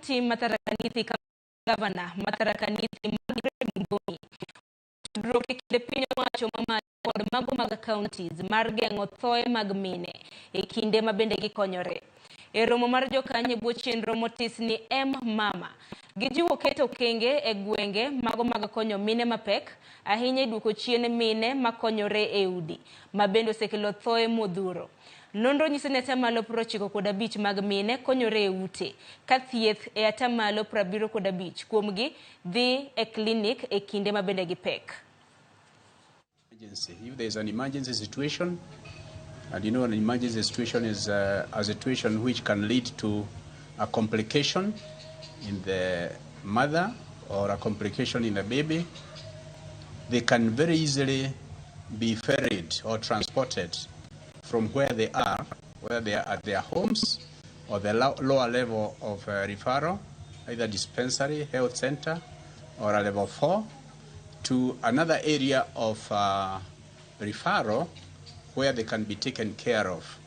Kaunti ma Tharaka Nithi Gavana ma Tharaka Nithi Margaret Muthoni tudruok e kind piny owacho mamalo kod mago mag counties mar geng'o thoe mag mine e kinde ma bende gikonyore. E romo mar jokanyo e bwo chenro motis ni M Mama, gijiwo keto okenge e gwenge mago mag konyo mine mapek, ahinya e duoko chien mine makonyore e udi, ma bende osekelo thoe modhuro. Nonro nyiso ni atamalo 95 mag mine konyore e ute, ka thieth e atamalo 75 kuomgi dhi e klinik e kinde ma bende gipek. Emergency. If there is an emergency situation, and you know an emergency situation is a situation which can lead to a complication in the mother or a complication in the baby, they can very easily be ferried or transported from where they are, whether they are at their homes or the lower level of referral, either dispensary, health center, or a level 4, to another area of referral where they can be taken care of.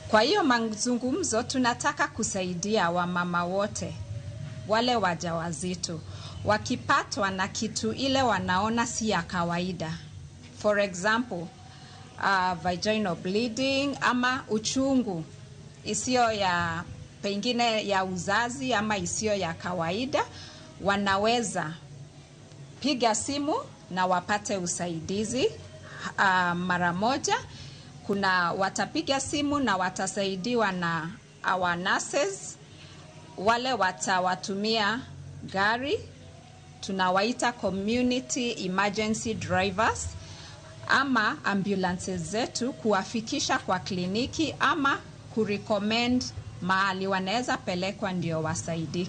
Kwa hiyo mazungumzo tunataka kusaidia wamama wote wale wajawazito wakipatwa na kitu ile wanaona si ya kawaida, for example vaginal bleeding ama uchungu isiyo ya pengine ya uzazi ama isiyo ya kawaida, wanaweza piga simu na wapate usaidizi mara moja. Kuna watapiga simu na watasaidiwa na our nurses, wale watawatumia gari tunawaita community emergency drivers ama ambulances zetu kuwafikisha kwa kliniki ama kurecommend mahali wanaweza pelekwa ndio wasaidike.